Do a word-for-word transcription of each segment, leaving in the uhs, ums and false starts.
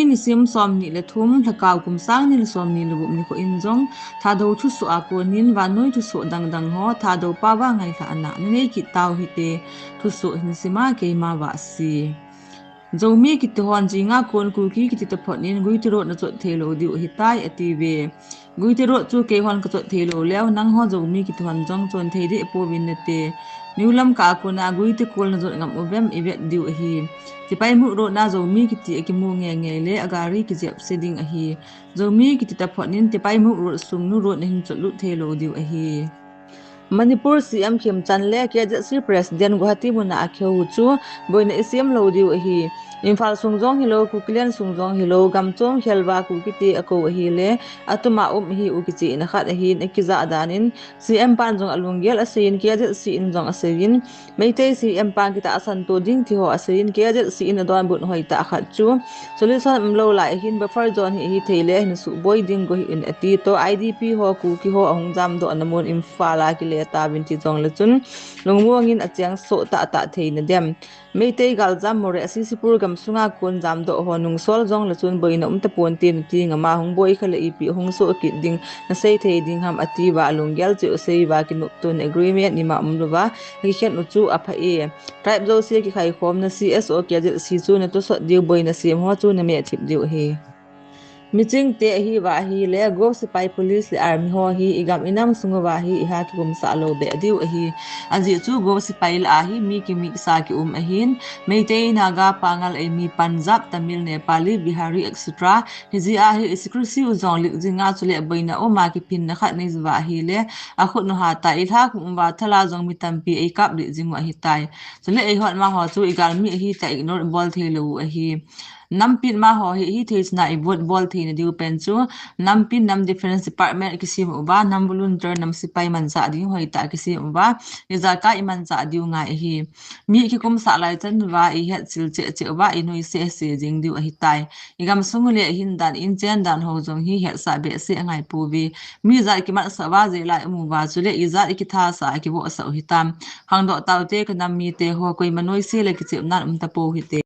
Nisim somni le thum, Lhakao kum sang ni le somni le gup nikho in jong Thadou thusoh a konin vannoi thusoh dangdang ho Thadou pao a ngailhahna nanei kit tau hite. Thusoh hin sima keima Vahsi. Zomi kiti hon jinga kon Kuki kiti taphot in Guite Road nachot theilou diu ahitai atiuve. Guite Road chu keihon kachot theilou leu nangho Zomi kiti hon jong chon thei deh pouvin nate. New Lamka a kona Guite kol najot ngam uvem ivet diu ahi. Tipaimukh Road na Zomi kiti akimu ngenge le agari kijepse ding ahi. Zomi kiti taphot in Tipaimukh Road sung nu road nahin chotlut theilou diu ahi. Manipur C M Khemchand le K Z C President Guwahati muna akihou chu boina isem lou diu ahi. Imphal sung jong hilou, Kukiland sung jong hilou, gamchom khelva Kuki te akou ahile, atuma um ahiu kichehna khat ahin, akijah dan in C M pan jong alunggel aseiyin, K Z C in jong aseiyin, Meitei C M pan kitahsan to ding tiho aseiyin, K Z C in adonbut hoitah khat chu solution umlou lai ahin, buffer zone hi hithei le hin suboi ding go hih un ati to, I D P ho, Kuki ho ahung jamdohna mun Imphal a kile tauvin ti jongle chun lungmong in acheng soh tahtah theina dem. Meitei galjam Moreh, CCpur gamsunga kon jamdoh ho nungsol jongle chun boina um taponte nati ngama hung boi kha le ipi hung soh kit ding nasei thei ding ham atiuva alunggel cheh u aseiuva kinoptona agreement ima umlouva akikhen u chu apha e. Tribe jouse kikhaikhomna C S O K Z C chu natosot diu boina sem ho chu nameh thip diu ahi. Michingte ahiuva ahile Gov sepai, police le army ho hi igam inam sunguva hi iha kikumsah lou beh diu ahi. Ajeh chu Gov sepai lah a hi mi kimiksa kium ahin, Meitei, Naga, Pangal, Eimi, Punjab, Tamil, Nepali, Bihari, et cetera. Hijeh a hi i secrecy u jong leak jinga chule boina uma kiphinna khat nei uva ahile akhut u hata, ilha kum uva thal a jong mi tampi eikap lih jingu ahitai. Chule eihon ma ho chu igalmi ahita ignore bol theilou u ahi. Nampin ma ho hi hithei chana i vote bol theina diu pen chu nampin nam Defence Department kisem uva, nam volunteer, nam sepai manchah ding hoitah kisem uva, ijakai imanchah diu ngai ahi. Mi kikumsah lai chan uva ihetchil cheh cheh uva inoi seh seh jing diu ahitai. Igamsung le ihin dan in chen dan ho jong hi hetsah behseh angai pouve. Mi jat kimatsah uva jeh lai um uva chule ijat ikithasah a kivohsah u hitam. Khangdoh taute kanam mite ho, koima noise le kichepnan um tapou hite.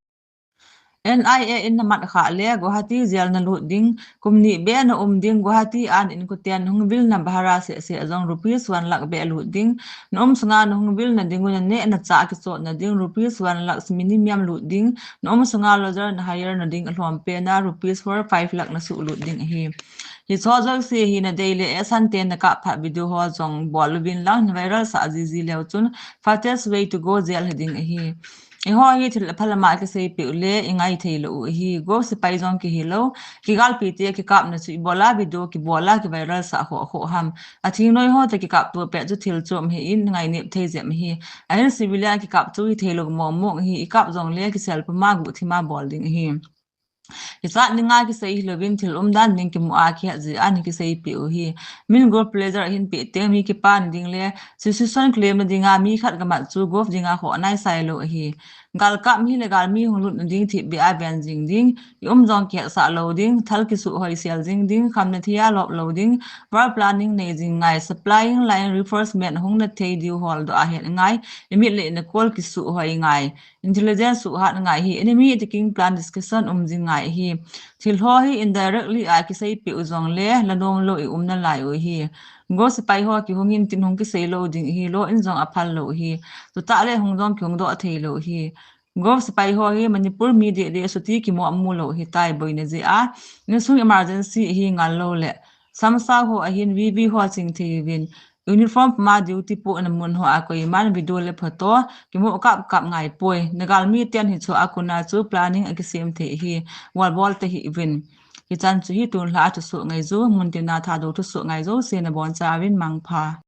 N I A in namat khah le Guwahati jail nalut ding, kum ni beh naum ding, Guwahati a na inkoten nahung vilna bhara seh seh jong rupees one lakh beh lut ding, naum sunga nahung vilna dingu naneh nachah kichotna ding rupees one lakh minimum lut ding, naum sunga lodger na hire na ding alhom pena rupees four five lakh nasuh lut ding ahi. Hicho jouse hi nadei le ehsan ten nakap phat video ho jong bol uvin lang, viral sah jiji leu chun fastest way to go jail hi ding ahi. Eiho hi thil aphalama kiseipeh u le ingai theilou u ahi. Gov sepai jong kihilou, kigalpite kikapna chu ibola video kibola kiviral sah khoh khoh ham. Athingnoi ho toh kikapto pet chu thil chom ahin ngainep thei jep ahi. Ahin civilian kikap chu hitheilou mong mong ahi, ikap jongle kisel puma guhthima bol ding ahi. Kichat dinga kisei hilouvin thil umdan ding kimu a kihet jeh a nakiseipeh u ahi. Min Gov pleasure ahin peh teng mi kipana ding le situation claimna dinga mi khat gamat chu Gov dinga khoh naisai lou ahi. Galkap hile galmi hung lutna ding thipbeh a ven jing ding, ium jong kihetsah lou ding, thal kisuh hoisel jing ding, khamna thei a lop lou ding, war planning nei jing ngai, supplying line reinforcement hung nathei diu holdoh a het ngai, imit le inakol kisuh hoi ngai, intelligence suhhat ngai ahi, enemy attacking plan discussion um jing ngai ahi. Thil ho hi indirectly a kiseipeh u jongle lanom lou ium nalai u ahi. Gov sepai ho kihungin tin hung kisei lou ding ahi, law in jong aphal lou ahi. Chutah le hung jong kihungdoh theilou ahi. Gov sepai ho hi Manipur mi dehdeh suti kimohmu lou ahitai boina jeh a. Insung emergency ahi ngal loule samsao ho ahin V V ho ching thei uvin. Uniform puma duty pohna mun ho a koiman video le photo kimu kap kap ngai poi. Nagalmi ten hicho a kona chu planning akisem thei ahi. Golbol tahih uvin. Hichan chu hi tunlha a thusoh ngaiju, muntina Thadou thusoh ngaiju, sena bonchauvin mangpha.